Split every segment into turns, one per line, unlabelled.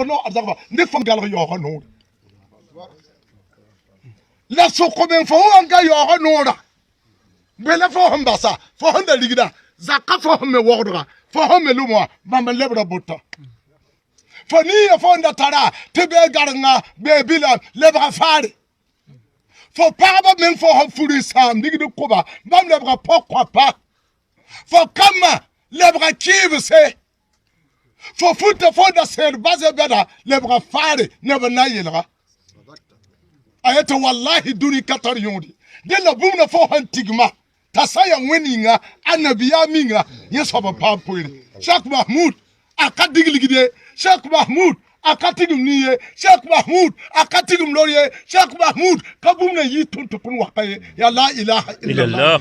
No arzakba ne fo galg yaooga noore la sʋk men fo wã n ga yaooga noora bõe la fo sẽn basa fo sẽn da rigda zaka fo sẽn me wogdga fo sẽn me lʋm wã bãmb n lebra bota fo niiya fo n da tara tɩ bee garenga bee bila lebga faare fo pagba meng fo sẽn furi sãam ligd n koba bãmb lebga pɔg-kõapa fo kambã lebga kɩɩbse fo futa fo da sẽed base bɛda lebga faare neb n na n yelga a yetɩ wallahi dũni ka tar yõode dẽ la bũmb na fo sẽn tigma t'a sã yaa wẽnd yĩnga a nabiyaam minga yẽ soab n paam poeere. Cheikh Mahmoud a ka dig ligd ye, Cheikh Mahmoud a ka tigim ni ye, Cheikh Mahmoud a ka tigim lor ye, Cheikh Mahmoud ka bũmb na yɩ tõnd tɩ tõnd waka ye yaa la ilaha illallah.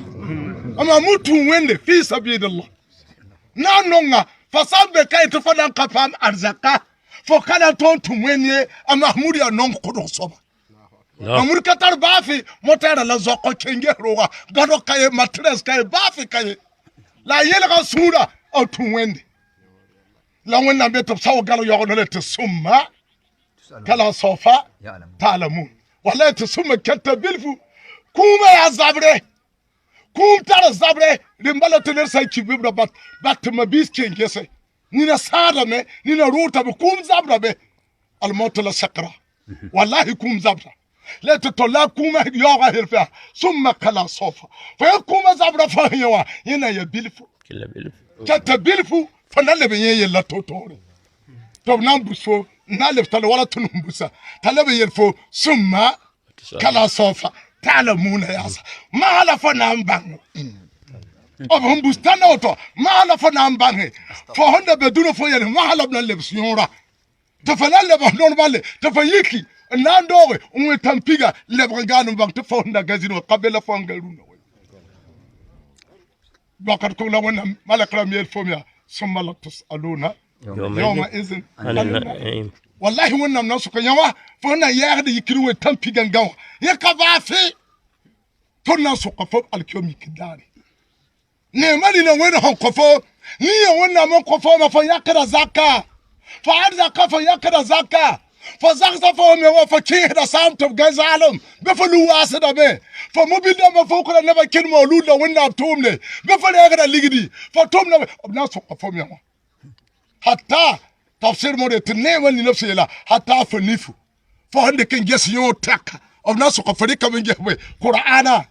A Mahmoud tũ wẽnde fi sabilillah na n nonga fa sã n be ka tɩ fo na n ka paam arzaka fo ka na n tõog n tũ wẽnd ye. A Mahmoud yaa nong kʋdg soaba. Mahmoud ka tar baafe motɛɛrã la zɔkɔ kẽnges rooga gãdg ka ye, matrɛs ka ye, baafe ka ye, la a yelga sũurã b tũ wẽnde la Wẽnnaam be tɩ b sao galg yaoog tɩ sũmma kala sawfa ta'lamun wallahi tɩ sũmma kɛta bilfu kũumã yaa zabre kũum tara zabre rẽn bala tɩ ned sã n ki bɩ b ra bat tɩ mabiis ken gese nina sãadame nina rʋʋtame kũum zabrame almautu la sakra wallahi kũum zabra la tɩ tɩ la kũumã yaooga helfɛ sũmma kala sawfa fo ya kũumã zabra fo sẽn yẽ wã yẽ na ya bilfu kɛta bilfu fo na leb yẽ yella to-toore tɩ b na n bus fo n na n leb tala wala tõnd n busa t'a leb n yel fo sũmma kala sawfa ta'lamuna yaasa maala fo na n bãng b sẽn bus tãnda woto maala fo na n bãnge fo sẽn da be dũnã fo yel maala b na n lebs yõora tɩ fo na n lebs normale tɩ fo yiki n na n dooge n wẽ tãn-piga n lebg n gaan n bãng tɩ fo sẽn da ga zĩnd wã ka be la fo n ga rũnã wakat kong la Wẽnnaam malɛk rãmb yeel fom yaa sũmma la tusaluna yawma izin wallahi Wẽnnaam na n sʋka yã wã fo na n yɛɛgd yikd wẽ tãn-piga n gã wã yẽ ka baase tõnd na n sʋka fo alkiom yikd daare neema nina wẽnd sẽn kõ fo nin-yã Wẽnnaam n kõ fooma fo yãkda zaka fo arzaka fo yãkda zaka fo zagsa fo me wã fo kẽesda saam tɩ b gã zaalem bɩ fo lu-waasdame fo mobil dãmbã fokra nebã kẽnd maoluud la Wẽnnaam tʋʋmde bɩ fo reegda ligdi fo tʋmda b na n sʋka fo me wã hatta tafsir mo tɩ neemã nina b sẽn yeela hatta fo nifu fo sẽn dɩk n ges yõod tɛka b na n sʋka fo rɩkame n ges bõe Qur'ana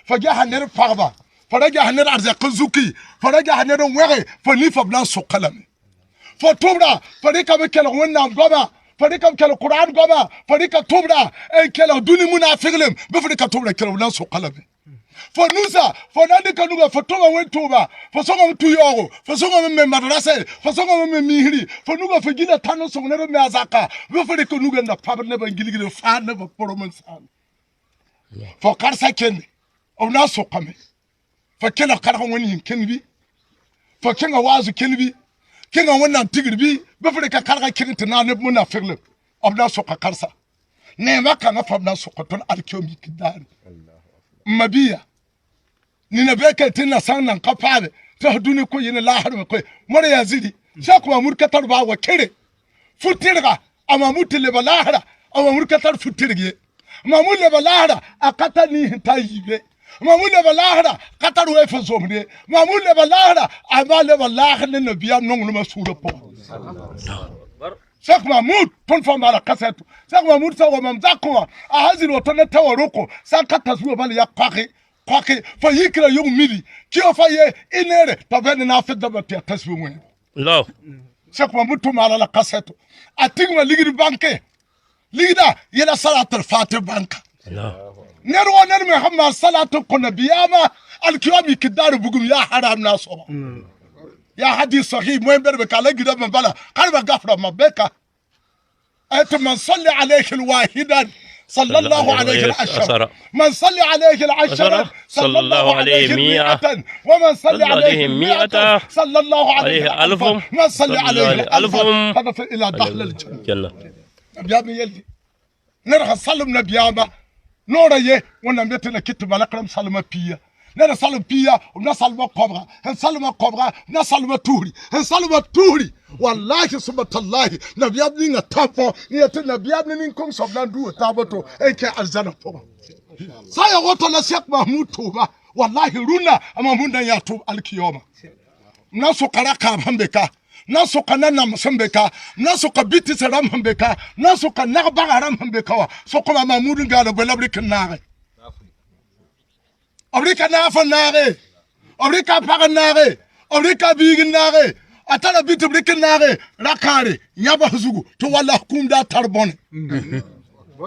fo gesa ned pagba fo ra gesa ned arzɛk n zuki fo ra gesa ned n wẽge fo nifa b na n sʋka lame fo tʋbra fo rɩkame kelg Wẽnnaam goama fo rɩkame kelg Qur'an goama fo rɩka tʋbra n kelg dũni munafiglem bɩ fo rɩka tʋbra kelg b na n sʋka lame fo nusa fo na n dɩka nuga fo tʋma wẽn tʋʋma fo sõngame tũ yaoogo fo sõngame me madrasɛ fo sõngame me misri fo nuga fo gila tãn n sõng ned n me a zaka bɩ fo rɩka nuga n da pabd nebã n gilgd n faad nebã porom n sãam fo karsa kende b na n sʋkame fo kelg karg wẽnd yĩng kẽnd bɩ fo kẽnga waazu kẽnd bɩ kẽnga Wẽnnaam tigr bɩ bɩ fo rɩka karga kẽng tɩ naag neb munafiglem b na n sʋka karsa neema kãngã fa b na n sʋka tõnd alkiom yikd daare n mabiya nina bee ka tɩ na sã n nan ka paame tɩ f dũni kõ yẽne laasr me koe modã yaa zĩri Cheikh Mahmoud ka tar baa wa kere fu-tɩrga a Mahmoud tɩ leba laasra a Mahmoud ka tar fu-tɩrg ye Mahmoud leba laasra a ka tar niis n tar yiibe Mahmoud leba laasra ka tar weef n zomd ye Mahmoud leba laasra a maa leba laasr ne nabiyaam nonglmã sũurã pʋgã. Cheikh Mahmoud tõnd fãa maala kasɛto Cheikh Mahmoud sã wa mam zakẽ wã a sã zĩnd woto ne tawaroko sã n ka tas wã bala yaa koake koake fo yikra yʋng midi kɩo fa ye y neere t'a vẽnd naafɩ dãmbã tɩ yaa tasbi wẽego. Cheikh Mahmoud tʋ maala la kasɛto a tigma ligd bãnke ligda yela salatul fatih bãnka ned wa ned me sẽn maan salat n kõ nabiyaamã alkiyam yik daar bugum yaa haram na soaba yaa hadis sahih moen berbe ka la gira ma bala karba gafra ma beka ayat man salli alayhi alwahidan sallallahu alayhi al-ashara man salli alayhi al-ashara sallallahu alayhi mi'atan wa man salli alayhi mi'atan sallallahu alayhi alfan man salli alayhi alfan hada ila dakhil al-janna nabiyama yelli ned sã salem nabiyaamã noorã ye Wẽnnaam yetɩ na kɩt tɩ malɛk rãmb salmã piiya Neda salem pia b na salma kobga sẽn salma kobga b na salma tusri sẽn salma tusri wallahi sũma tallahi nabiyaam ninga tãpõ n yetɩ nabiyaam ne nin-kõng soab na n duuga taab to n kẽ arzãna pʋgã sã n ya woto la Cheikh Mahmud tʋʋma wallahi rũnnã a Mahmud na n yaa tʋʋm alkiyoma m na n soka rakaam sẽn be ka m na n soka nanam sẽn be ka m na n soka bitis rãmb sẽn be ka m na n soka nag-baga rãmb sẽn be ka wã sokma Mahmud n gaana bõe la b rɩk n naage b rɩka naaf n naage b rɩka pag n naage b rɩka biig n naage a tara bɩ tɩ b rɩk n naage ra-kãare yãbs zugu tɩ walla kũum daa tar bõne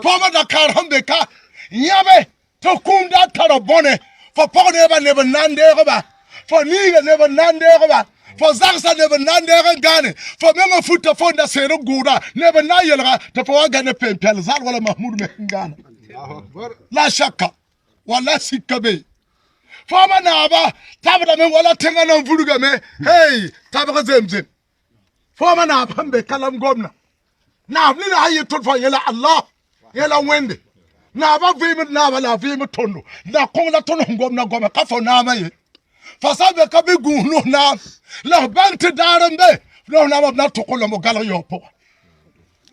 paooma dakaar sẽn be ka yãbe tɩ kũum daa tara bõne fo pɔg neebã neb n na n deegba fo niiga neb n na n deegba fo zagsa neb n na n deeg n gãane fo mengã futa fo n da seed n gʋʋda neb n na n yelga tɩ fo wa gã ne peen-pɛl zal wala Mahmud me sẽn gãana la shaka wala sika be fooma naaba tabdame wala tẽngã nan vurgame hey tabg zemzem fooma naab sẽn be kalam gomna naab nina sã yet tõnd fã yẽla Allah yẽla Wẽnde naaba vɩɩmd naaba la a vɩɩmd tõndo la kõng la tõnd sẽn gomna goame ka fo naamã ye fa sã n be ka bɩ gũus nos naam la f bãng tɩ daar n be nos naamã b na n tʋk lame galg yaoog pʋgã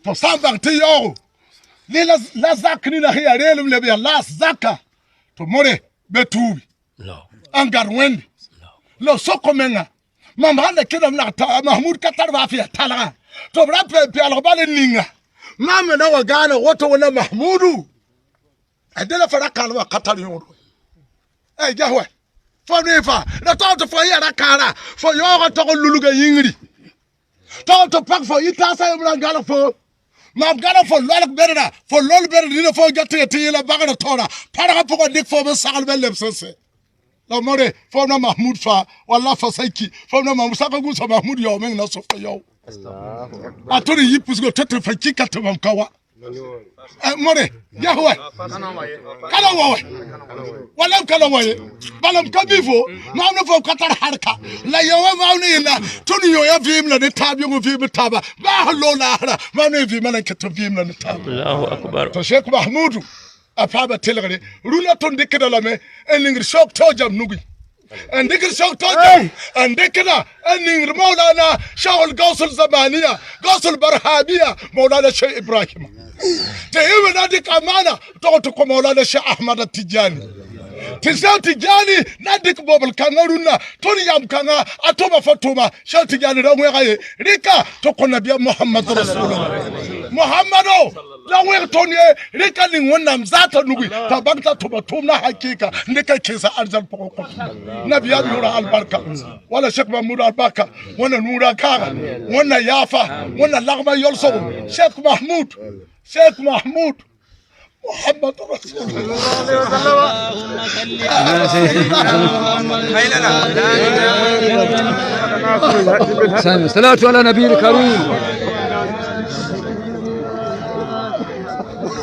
fo sã n bãng tɩ yaoogo ne la zak nina sẽn yaa reelem leb yaa laas zaka tɩ more be tuubi n gad Wẽnde la soko menga mam sãn da kẽdame nag Mahmud ka tar baa f yaa talga tɩ b ra peelg bal n ninga maam me na wa gaana woto wẽnna Mahmudu a de la fa ra-kãalmã ka tar yõod ay ges wɛ fo ne fa ra taoor tɩ fo yaa ra-kãara fo yaoogã tog n lulga yĩngri tog tɩ pak fo yɩ taasã yembr n galg fo mam gãna fo loalg bedra fo lol bedr nina fo get tɩ yẽla bagrã taoora pãrgã pʋgã dɩk fo b sagl be lebs n sɛ la more fo na Mahmud fa walla fa saiki fo na Mahmud saka gusa Mahmud yaw meng na so fa yaw a tõd n yi pusgo tɩ tɩ fa kika tɩ mam ka wa more yahwe kala wa wala kala wa bala m ka bɩ fo maam ne fo ka tar harka la yawa maam ne yella tõnd yõ ya vɩɩm la ne taab yõng vɩɩm taaba baa sẽn loog laasra maam ne vɩɩmã la n ket tɩ vɩɩm la ne taaba.
Allahu akbar.
Tɩ Sheikh Mahmudu a paama telgre rũnã tõnd dɩkda lame n ningd sok tao jam nugi n dɩkd sok tao jam n dɩkda n ningd Maulana Shahul Gausul Zamaniya Gausul Barhamiya Maulana Sheikh Ibrahima tɩ yẽ na dɩk amaana tog tɩ kõ Maulana Sheikh Ahmad Tijani tɩ Sheikh Tijani na dɩk bobl kãngã rũnnã tõnd yam kãngã a tʋma fo tʋma Sheikh Tijani ra wẽga ye rɩka tɩ kõ nabiya Muhammad rasulullah Muhammado la wẽg tõnd ye rɩka ning Wẽnnaam zaata nugi t'a bãng t'a tʋma tʋʋmdã hakɩɩka n dɩka kẽesa arzãn pʋgẽ kõ nabiyaam yʋra albarka wala Cheikh Mahmoud albarka Wẽnna nuurã kaaga Wẽnna yaafa Wẽnna lagmã yolsgo Cheikh Mahmoud Cheikh Mahmoud Muhammad Rasulullah.
صلاة على نبي الكريم.